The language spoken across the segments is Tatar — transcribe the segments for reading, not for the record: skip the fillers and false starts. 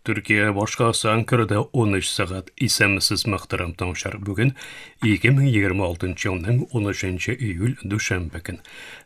Төркия башкаласы Анкарада 13 сәгать. Исәнмесез, мөхтәрәм тыңлаучылар. Бүген 2026 елның 13 июль дүшәмбе көн.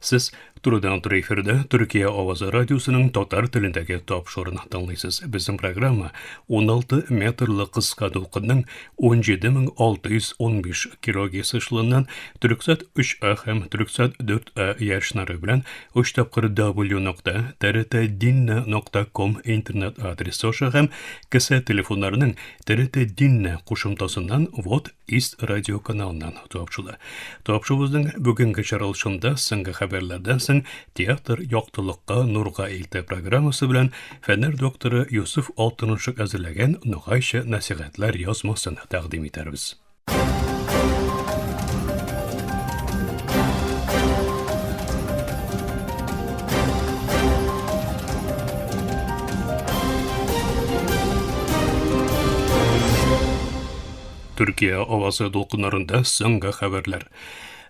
Сез турыдан-туры эфирда Төркия авазы радиосының татар телендәге тапшыруын тыңлыйсыз. Безнең программа 16 метрлы кыска дулкынның 17615 килогерц эшелоныннан Төрксат 3А һәм Төрксат 4А яшьнары белән Өч тапкыр w нокта trt-dinle нокта ком интернет адресы аша һәм кесә телефоннарының TRT Dinle кушымтасыннан Вот Ист радио каналыннан тапшыла. Тапшыруыбызның бүгенге чыгарылышында соңгы хәбәрләрдән соң театр яктылыкка нурга илтә программасы белән фәннәр докторы Юсуф Алтынышык әзерләгән Ногайча нәсихәтләр язмасын тәкъдим итәрбез. Төркия авазы дулкыннарында соңгы хәбәрләр.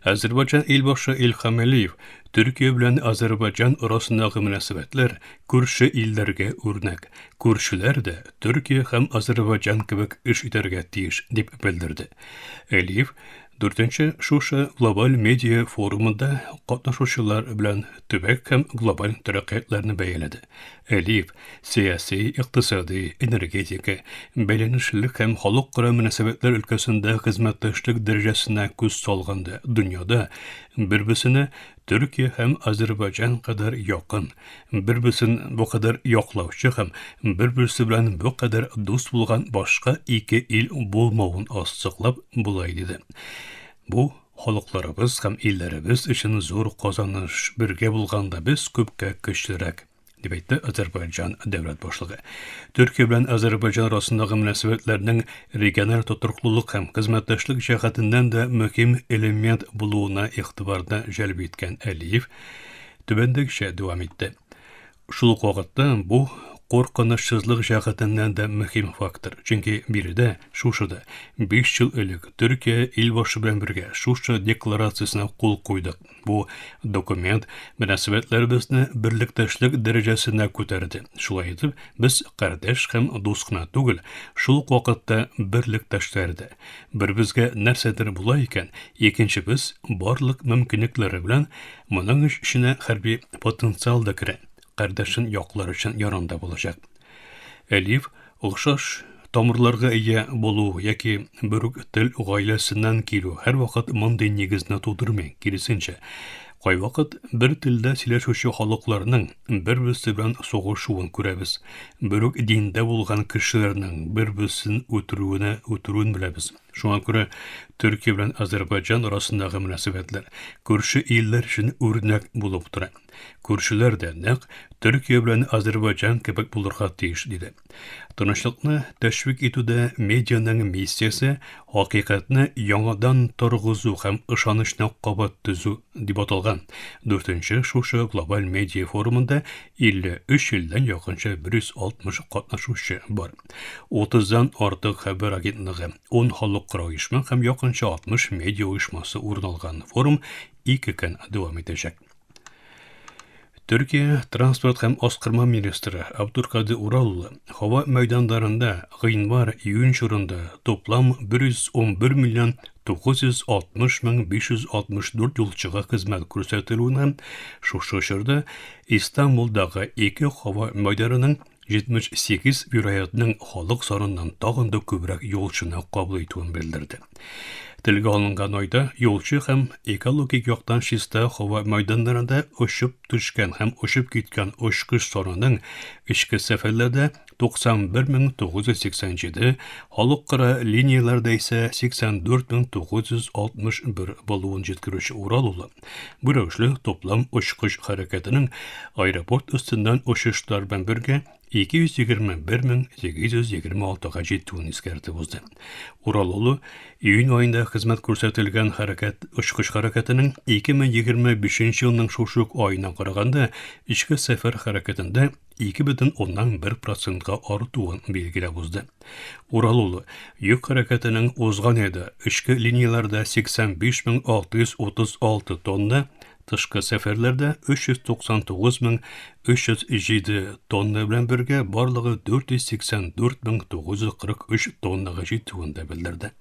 Азербайҗан илбашы Илһам Әлиев Төркия белән Азербайҗан арасындагы мөнәсәбәтләр күрше илләргә үрнәк. Күршеләр дә Төркия һәм Азербайҗан кебек эш итәргә тиеш, дип белдерде. Әлиев дүртенче Шуша глобаль медиа форумында катнашучылар белән төбәк һәм глобаль тәрәккыятларны бәяләде. Әлиев сәяси, икътисади, энергетика, бәйләнешлелек һәм халыкара мөнәсәбәтләр өлкәсендә хезмәттәшлек дәрәҗәсенә күз салганда дөньяда бер-берсенә Төркия һәм Азербайҗан кадәр якын, бер-берсен бу кадәр яклаучы һәм бер-берсе белән бу кадәр дус булган башка ике ил булмавын ассызыклап, болай диде. Бу халыкларыбыз һәм илләребез өчен зур казаныш, бергә булганда без күпкә көчлерәк. Дип әйтте Азербайҗан дәүләт башлыгы. Төркия белән Азербайҗан арасындагы мөнәсәбәтләрнең региональ тотрыклылык һәм хезмәттәшлек җәһәтеннән дә мөһим элемент булуына игътибарны җәлеп иткән Әлиев түбәндәгечә дәвам итте. Шул ук вакытта бу куркынычсызлык җәһәтеннән дә мөһим фактор, чөнки биредә, Шушада, 5 ел элек Төркия илбашы белән бергә Шуша декларациясенә кул куйдык. Бу документ мөнәсәбәтләребезне берлектәшлек дәрәҗәсенә күтәрде. Шулай итеп, без кардәш һәм дус кына түгел, шул ук вакытта берлектәшләр дә. Беребезгә нәрсәдер була икән, икенчебез барлык мөмкинлекләре белән, моның эченә хәрби потенциал да керә, кардәшен яклар өчен янында булачак. Әлиф охшаш тамырларга ия булу яки бер үк тел гаиләсеннән килү һәрвакыт мондый нигезне тудырмый, киресенчә, кайвакыт бер телдә сөйләшүче халыкларның бер-берсе белән сугышуын күрәбез, бер үк диндә булган кешеләрнең бер-берсен үтерүенә үтерүен беләбез. Шуңа күрә Төркия белән Азербайҗан арасындагы мөнәсәбәтләр күрше илләр өчен үрнәк булып тора. Күршеләр дә нәкъ Төркия белән Азербайҗан кебек булырга тиеш, диде. Тынычлыкны тәшвик итүдә медианың миссиясе хакыйкатьне яңадан торгызу һәм ышанычны кабат төзү дип аталган дүртенче шушы глобаль медиа форумында 53 илдән якынча 160 катнашучы бар. 30-дан артык хәбәр агентлыгы, 10 халыкара оешма һәм якынча 60 медиа оешмасы урын алган форум ике көн дәвам итәчәк. Төркия транспорт һәм аскырма министры Абдуркадыр Ураллы һава мәйданнарында гыйнвар-июнь чорында топлам 111 миллион 960 мең 564 юлчыга хезмәт күрсәтелүен һәм шушы чорда Истанбулдагы ике һава мәйданының 78 вилаятның халык саныннан тагын да күбрәк юлчыны кабул итүен белдерде. Телгә алынган айда юлчы һәм экологик яктан чиста һава мәйданнарында очып төшкән һәм очып киткән очкыч санының эчке сәфәрләрдә 91987, халыкара линияләрдә исә 84961 булуын җиткерүче Урал улы Бу рәвешле топлам очкыч хәрәкәтенең аэропорт өстеннән очышлар белән бергә 221 826-га җитүен искәртеп узды. Уралулы июнь аенда хезмәт күрсәтелгән хәрәкәт очкыч хәрәкәтенең 2025 елның шушы ук аена караганда эчке сәфәр хәрәкәтендә 2,1 процентка артуын билгеләп узды. Уралулы йөк хәрәкәтенең узган айда эчке линияләрдә 85 636 тонна, Тышкы сәфәрләрдә 399 307 тонна белән бергә барлыгы 484 943 тоннага җитүен дә белдерде.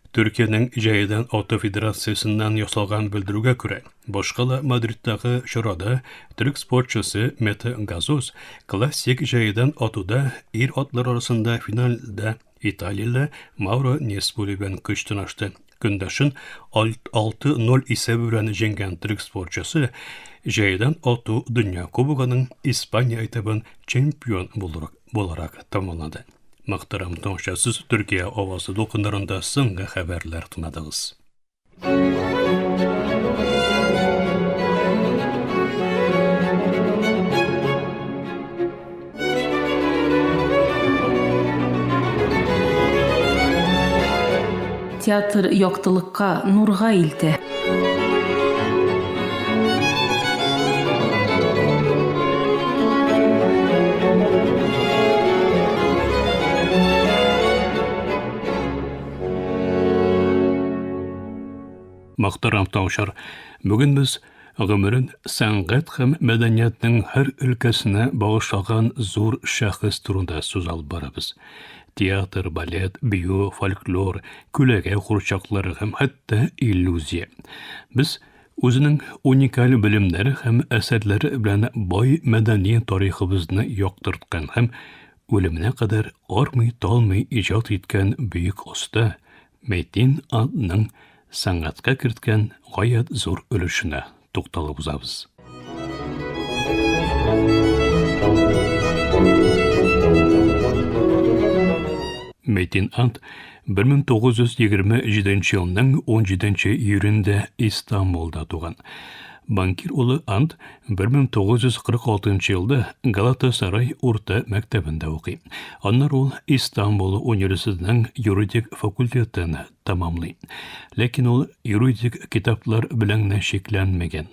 Төркиянең җәядән ату федерациясеннән ясалган белдерүгә күрә, башкала Мадридтагы чарада төрек спортчысы Мете Газоз классик җәядән атуда ир-атлар арасында финалда италияле Мауро Несполи белән көч сынашты. Көндәшен 6-0 исәбе белән җиңгән төрек спортчысы җәядән ату дөнья кубогының Испания этабын чемпион буларак тәмамлады. Мөхтәрәм тыңлаучылар, сез Төркия авазы дулкыннарында соңгы хәбәрләр тыңладыгыз. Театр яктылыкка, нурга илтә. Мөхтәрәм тыңлаучылар, бүген без гомерен сәнгать һәм мәдәниятнең һәр өлкәсенә багышлаган зур шәхес турында сүз алып барабыз. Театр, балет, бию, фольклор, күләгә курчаклары һәм хәтта иллюзия. Без үзенең уникаль белемнәре һәм әсәрләре белән бай мәдәни тарихыбызны яктырткан һәм үлеменә кадәр армый-талмый иҗат иткән бөек оста Метин Антның сәнгатькә керткән гаять зур өлешенә тукталып узабыз. Метин Ант 1927 елның 17 июлендә Истанбулда туган. Банкир улы Ант 1946 елда Галатасарай урта мәктәбендә укый. Аннары ул Истанбул университетының юридик факультетын тәмамлый. Ләкин ул юридик китаплар белән генә чикләнмәгән.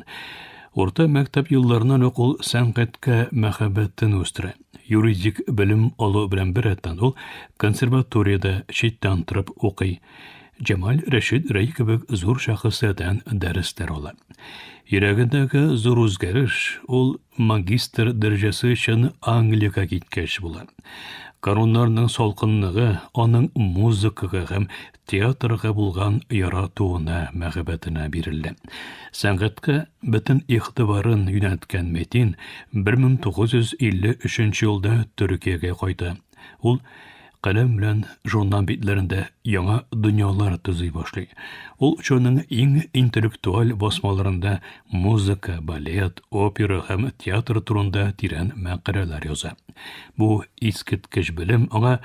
Урта мәктәп елларыннан ук ул сәнгатькә мәхәббәтен үстерә. Юридик белем алу белән беррәттән ул консерваториядә читтән торып укый. Җамал Рәшид Рәй кебек зур шәхесләрдән дәресләр ала. Йөрәгендәге зур үзгәреш ул магистр дәрәҗәсе өчен Англиягә киткәч була. Коруннарның салкынлыгы аның музыкага һәм театрга булган яратуына, мәхәббәтенә бирелде. Сәнгатькә бөтен игътибарын юнәлткән Метин 1953 елда Төркиягә кайта. Ул каләм белән журнал битләрендә яңа дөньялар төзи башлый. Ул чорның иң интеллектуаль басмаларында музыка, балет, опера һәм театр турында тирән мәкаләләр яза. Бу искиткеч белем аңа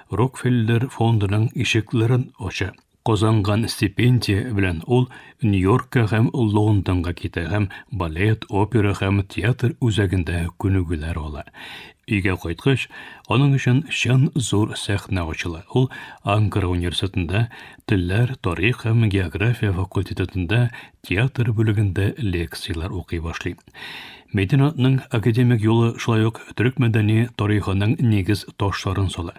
Рокфеллер фондының ишекләрен ача. Казанган стипендия белән ул Нью-Йоркка һәм Лондонга китә һәм балет, опера һәм театр үзәгендә күнегүләр ала. Өйгә кайткач, аның өчен чын зур сәхнә ачыла. Ул Анкара университетында телләр, тарих һәм география факультетында театр бүлегендә лекцияләр укый башлый. Мединатның академик юлы шулай ук төрек мәдәни тарихының нигез ташларын сала.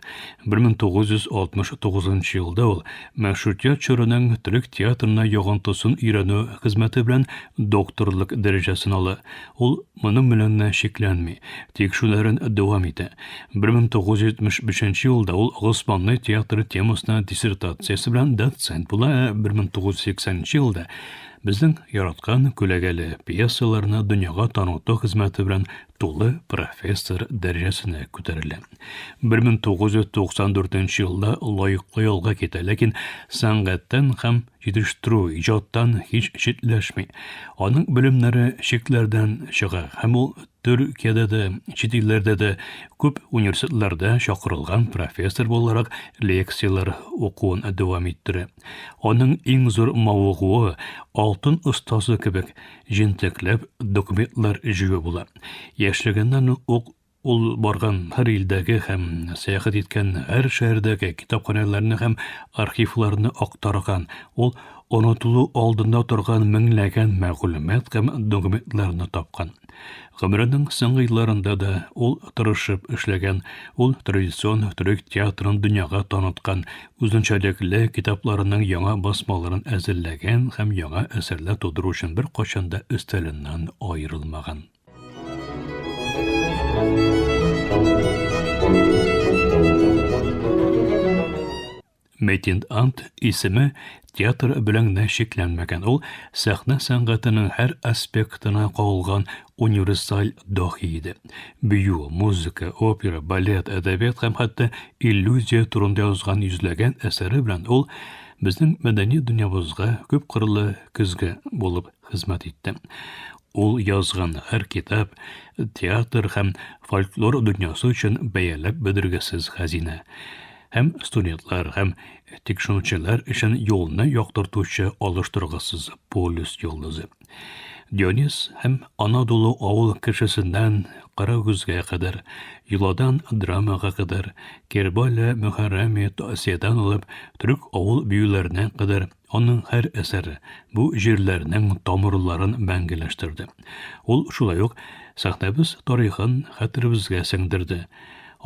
1969 елда ул Мәшрутият чорының төрек театрына йогынтысын өйрәнү хезмәте белән докторлык дәрәҗәсен ала. Ул моның белән генә чикләнми, тикшерүләрен дәвам итә. 1975 елда ул Госманлы театры темасына диссертациясе белән доцент була, ә 1980 елда Безнең яраткан күләгәле пьесаларны дөньяга таныту хезмәте белән тулы профессор дәрәҗәсенә күтәрелә. 1994 елда лаеклы ялга китә, ләкин сәнгатьтән һәм җитештерү, иҗаттан һич читләшми. Аның белемнәре чикләрдән чыга һәм ул Төркиядә дә, чит илләрдә дә күп университетларда чакырылган профессор буларак лекцияләр укуын дәвам иттерә. Аның иң зур мавыгуы алтын остазы кебек җентекләп документлар җыю була. Яшьлегеннән үк ул барган һәр илдәге һәм сәяхәт иткән һәр шәһәрдәге китапханәләрне һәм архивларны актарган. Ул онытылу алдында торган меңләгән мәгълүмат һәм документларны тапкан. Гомеренең соңгы елларында да ул тырышып эшләгән, ул традицион төрек театрын дөньяга таныткан, үзенчәлекле китапларының яңа басмаларын әзерләгән һәм яңа әсәрләр тудыру өчен беркайчан да өстәленнән аерылмаган. Метин Ант исеме театр белән генә чикләнмәгән, ул сәхнә сәнгатенең һәр аспектына кагылган универсаль даһи иде. Бию, музыка, опера, балет, әдәбият һәм хәтта иллюзия турында язган йөзләгән әсәре белән ул безнең мәдәни дөньябызга күпкырлы көзге булып хезмәт итте. Ул язган һәр китап театр һәм фольклор дөньясы өчен бәяләп бетергесез хәзинә. Һәм студентлар, һәм тикшерүчеләр өчен юлны яктыртучы алыштыргысыз полюс йолдызы. Дионис һәм Анадолу авыл кешесеннән Карагүзгә кадәр, йоладан драмага кадәр, Кербалә Мөхәррәми Тасиядән алып төрек авыл биюләренә кадәр Аның һәр әсәре бу җирләрнең тамырларын мәңгеләштерде. Ул шулай ук сәхнәбез тарихын хәтеребезгә сеңдерде.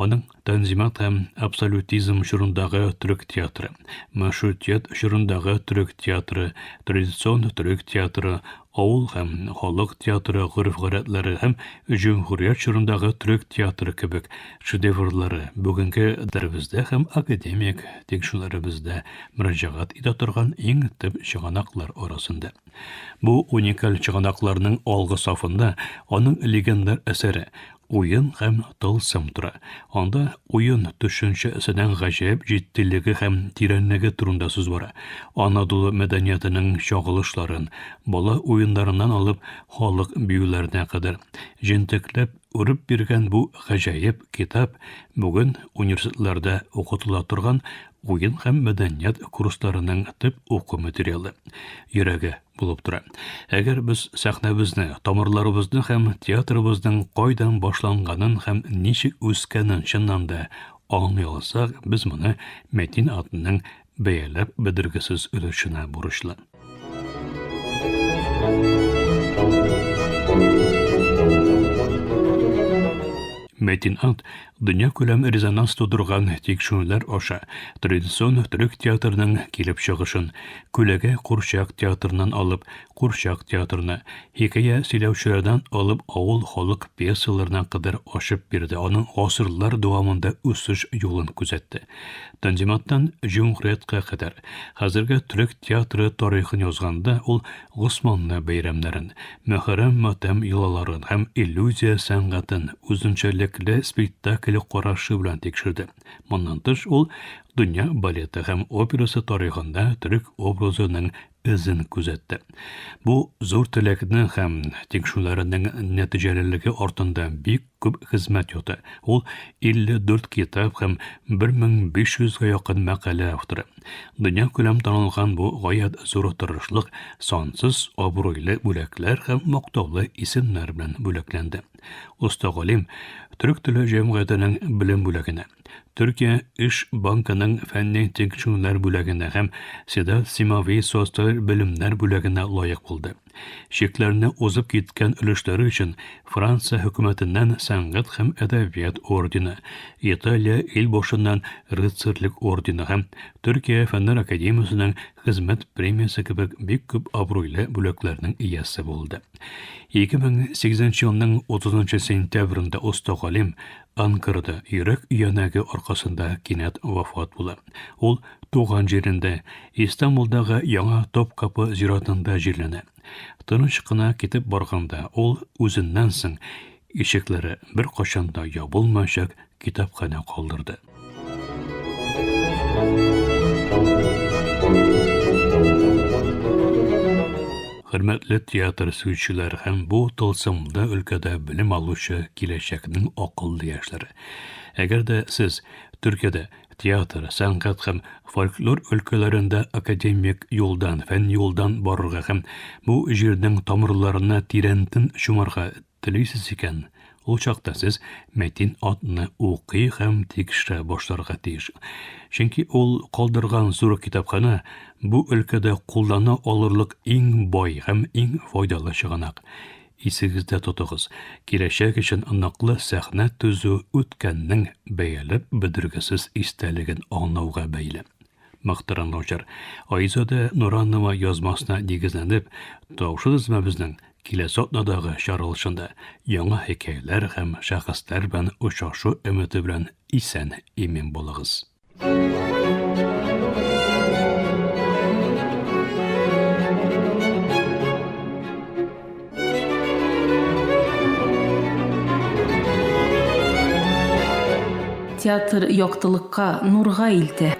Аның Танзимат һәм абсолютизм чорындагы төрек театры, Мәшрутият чорындагы төрек театры, традицион төрек театры, авыл һәм халык театры гореф-гадәтләре һәм җөмһүрият чорындагы төрек театры кебек шедеврлары бүгенге дәребездә һәм академик тикшерүләребездә мөрәҗәгать итә торган иң төп чыганаклар арасында. Бу уникаль чыганакларның алгы сафында аның легендар әсәре Уен һәм тылсым тора. Анда уен төшенчәсенең гаҗәеп җитдилеге һәм тирәнлеге турында сүз бара. Анадолу мәдәниятенең чагылышларын, бала уеннарыннан алып халык биюләренә кадәр, җентекләп үреп биргән бу гаҗәеп китап бүген университетларда укытыла торган уен һәм мәдәният курсларының төп уку материалы, йөрәге булып тора. Әгәр без сәхнәбезне, тамырларыбызны һәм театрыбызның кайдан башланганын һәм ничек үскәнен чыннан да аңлый алсак, без моны Мәтин атының бәяләп бетергесез өлешенә бурычлы. Мәтин ат дөньякүләм резонанс тудырган тикшерүләр аша традицион төрек театрының килеп чыгышын, күләгә курчак театрыннан алып курчак театрына, хикәя сөйләүчеләрдән алып авыл халык пьесаларына кадәр ачып бирде, аның гасырлар дәвамында үсеш юлын күзәтте. Танзиматтан җөмһүрияткә кадәр хәзерге төрек театры тарихын язганда ул Госманлы бәйрәмнәрен, мөхәррәм-матәм йолаларын һәм иллюзия сәнгатен үзенчәлекле спектакль карашы белән тикшерде. Моннан тыш, ул дөнья балеты һәм операсы тарихында төрек образының эзен күзәтте. Бу зур теләкнең һәм тикшерүләренең нәтиҗәлелеге артында бик күп хезмәт ята. Ул 54 китап һәм 1500 гә якын мәкалә авторы. Дөньякүләм танылган бу гаять зур тырышлык сансыз абруйлы бүләкләр һәм мактаулы исемнәр белән бүләкләнде. Оста галим Төрек теле җәмгыятенең белем бүләгенә, Төркия Эш банкының фәнни тикшерүләр бүләгенә һәм Седат Симави социаль белемнәр бүләгенә лаек булды. Чикләрне узып киткән өлешләре өчен Франция хөкүмәтеннән Сәнгать һәм әдәбият ордены, Италия илбашыннан Рыцарьлек ордены һәм Төркия Фәннәр академиясенең Хезмәт премиясе кебек бик күп абруйлы бүләкләрнең иясе булды. 2008 елның 30 сентябрендә оста галим Анкарада йөрәк өянәге аркасында кинәт вафат була. Ул туган җирендә, Истанбулдагы Яңа Топкапы зиратында җирләнә. Тыныч кына китеп барганда, ул үзеннән соң ишекләре беркайчан да ябылмаячак китапханә калдырды. Хөрмәтле театр сөючеләр һәм бу тылсымлы өлкәдә белем алучы киләчәкнең акыллы яшьләре! Әгәр дә сез Төркиядә театр, сәнгать һәм фольклор өлкәләрендә академик юлдан, фәнни юлдан барырга һәм бу җирнең тамырларына тирәнтен чумарга телисез икән, ул чакта сез Мәтин атны укый һәм тикшерә башларга тиеш. Чөнки ул калдырган зур китапханә бу өлкәдә куллана алырлык иң бай һәм иң файдалы чыганак. Исегездә тотыгыз, киләчәк өчен ныклы сәхнә төзү үткәннең бәяләп бетергесез истәлеген аңлауга бәйле. Мөхтәрәм тыңлаучылар, Айзадә Нуранова язмасына нигезләнеп, тавышлы тезмәбезнең киләсе атнадагы чыгарылышында яңа хикәяләр һәм шәхесләр белән очрашу өмете белән исән-имин булыгыз. Театр яктылыкка, нурга илтә.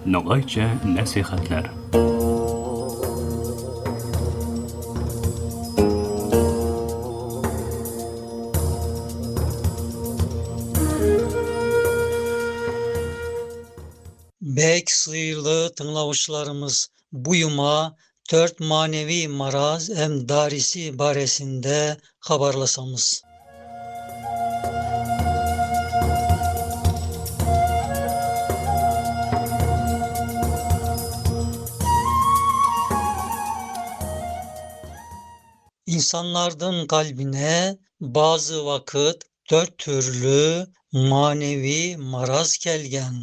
Ногайча нәсихәтләр. Бек sıyırlı tınglavuşlarımız bu yuma dört manevi maraz em darisi baresinde habarlasamız. İnsanlardan kalbine bazı vakit dört türlü manevi maraz kelgen.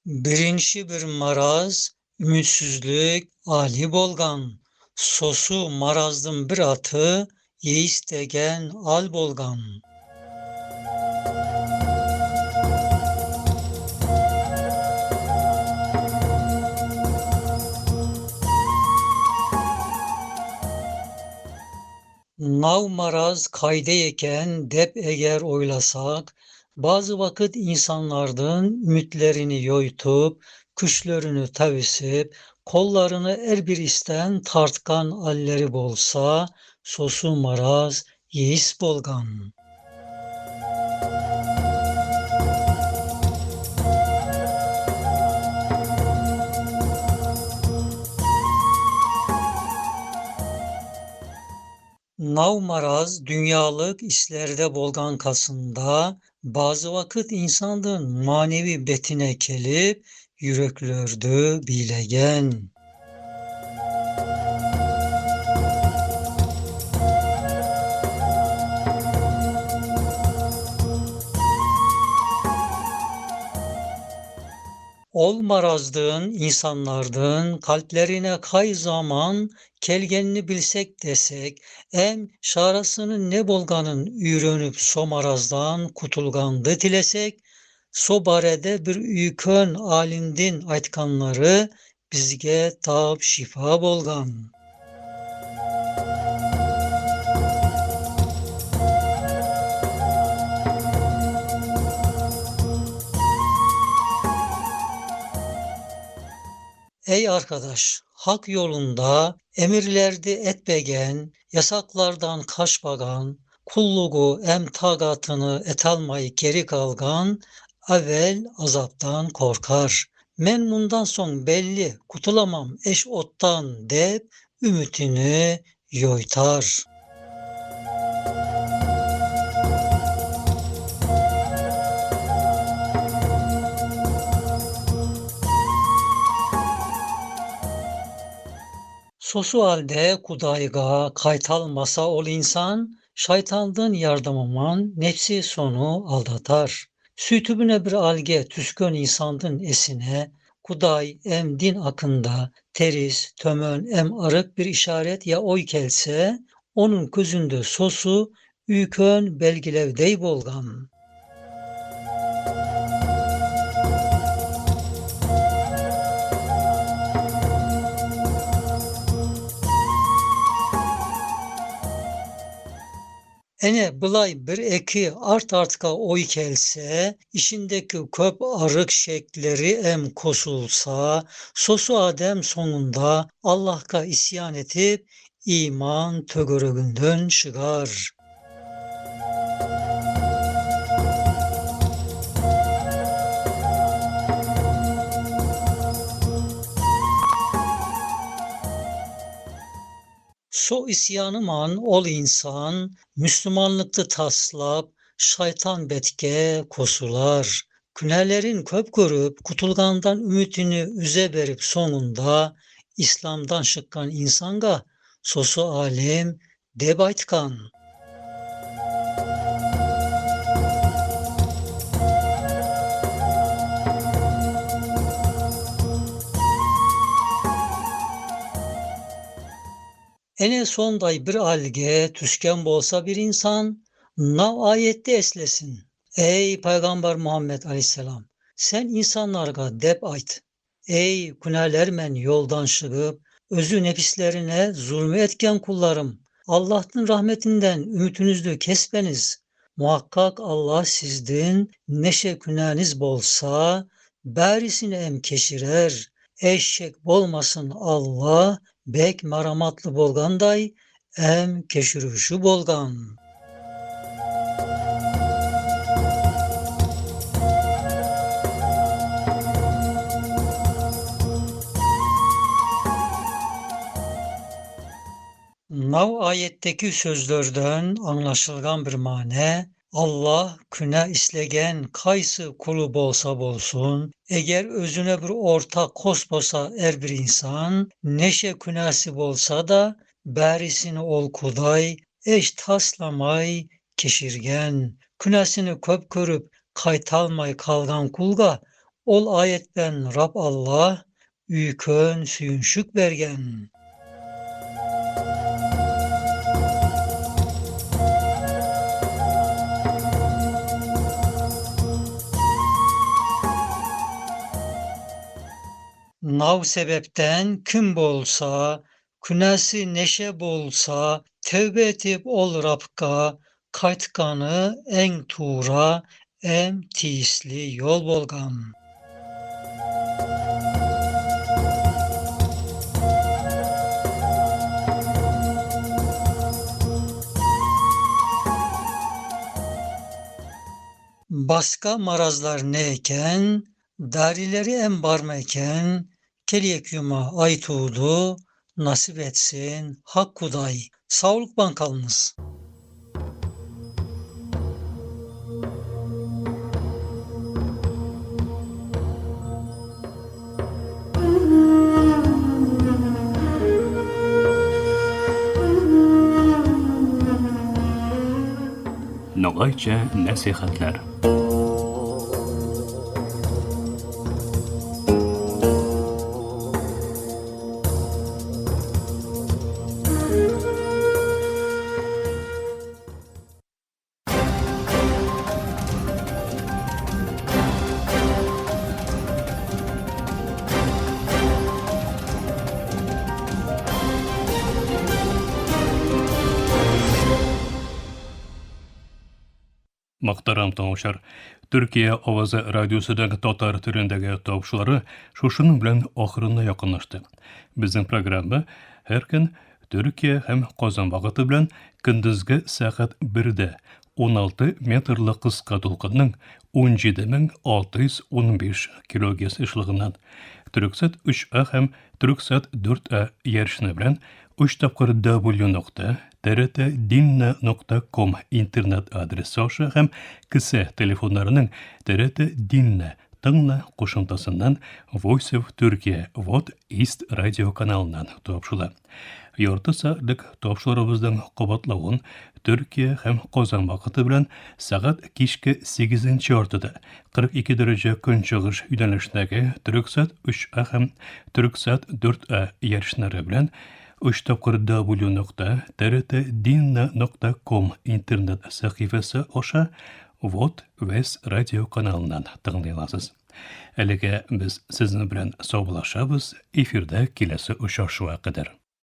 Birinci bir maraz ümitsizlik ali bolgan. Sosu marazdın bir atı yeis degen al bolgan. Nav maraz kaydeyken dep eğer oylasak, bazı vakit insanlardan ümitlerini yoytup, küşlerini tavisip, kollarını er bir isten tartkan alleri bolsa, sosu maraz yeis bolgan. Nav maraz dünyalık islerde bolgan kasında bazı vakit insandın manevi betine kelip yüreklördü bilegen. Ol marazdığın insanlardın kalplerine kay zaman kelgenini bilsek desek, em şarasının ne bolganın üyrenip so marazdan kutulgandı tilesek, so barede bir üykön alimdin aytkanları bizge tab şifa bolgan. Ey arkadaş, hak yolunda emirlerdi etbegen, yasaklardan kaçbagan, kulluğu em tagatını etalmayı geri kalgan, evvel azaptan korkar. Men bundan son belli kutulamam eş ottan dep ümitini yoytar. Sosu halde kudayga kaytalmasa ol insan, şeytandın yardımıman nefsi sonu aldatar. Sütübüne bir alge tüskön insandın esine, kuday em din akında teris, tömön em arık bir işaret ya oy kelse, onun közünde sosu üykön belgilevdey bolgan. Ene bılay bir eki art artka oy kelse, işindeki köp arık şekleri em kosulsa, sosu adem sonunda Allah'ka isyan etip iman tögörögünden şıgar. So isyanıman ol insan, Müslümanlıktı taslap, şeytan betke kosular. Künelerin köp görüp, kutulgandan ümitini üze berip sonunda, İslam'dan şıkkan insanga, sosu alem debaytkan. Ene sonday bir alge tüsken bolsa bir insan, nav ayette eslesin. Ey Peygamber Muhammed Aleyhisselam, sen insanlarga dep ayt. Ey künelermen yoldan şıgıp, özü nefislerine zulmü etken kullarım, Allah'ın rahmetinden ümitünüzü kesmeniz. Muhakkak Allah sizdin neşe küneniz bolsa, berisini em keşirer. Eşek bolmasın Allah, bek maramatlı bolganday, em keşirüşü bolgan. Nav ayetteki sözlerden anlaşılgan bir mane, Allah küne islegen kaysı kulu bolsa bolsun, eğer özüne bir ortak kosposa er bir insan, neşe künesi bolsa da, berisini ol kuday, eş taslamay keşirgen, künesini köp körüp kaytalmay kalgan kulga, ol ayetten Rab Allah, üykön süyünşük bergen. Nav sebepten kim bolsa, künesi neşe bolsa, tevbe etip ol Rabka, kaytkanı en tuğra, em tiyisli yol bolgan. Baska marazlar neyken, darileri en barmeken, keliyek yuma ay tuğdu, nasip etsin hak kuday. Sağlık bankalınız. Nogaycha nasihatlar. Мөхтәрәм тыңлаучылар, Төркия авазы радиосының татар телендәге тапшырулары шушының белән ахырына якынлашты. Безнең программа һәр көн Төркия һәм Казан вакыты белән көндезге сәгать 1-дә 16 метрлы кыска дулкынның 17615 килогерц ешлыгыннан Төрксат 3А һәм Төрксат 4А ярышны белән 3 тапкыр W нокта trtdinna.com интернет адресы аша һәм кесә телефоннарының TRT Dinna тыңла кушымтасыннан Voice of Turkey Вот East радио каналыннан тапшыла. Ярты сәгатьлек тапшырубызның кабатлавын Төркия һәм Казан вакыты белән сәгать кичке 8 яртыда 42 дәрәҗә көнчыгыш юнәлешендәге Төрксат 3А һәм Төрксат 4А ярышлары белән 3 тапкыр W нокта trtdinna.com интернет сәхифәсе аша Вот Вес радио каналыннан тыңлый аласыз. Әлегә без сезнең белән саубуллашабыз, эфирда киләсе очрашуга кадәр.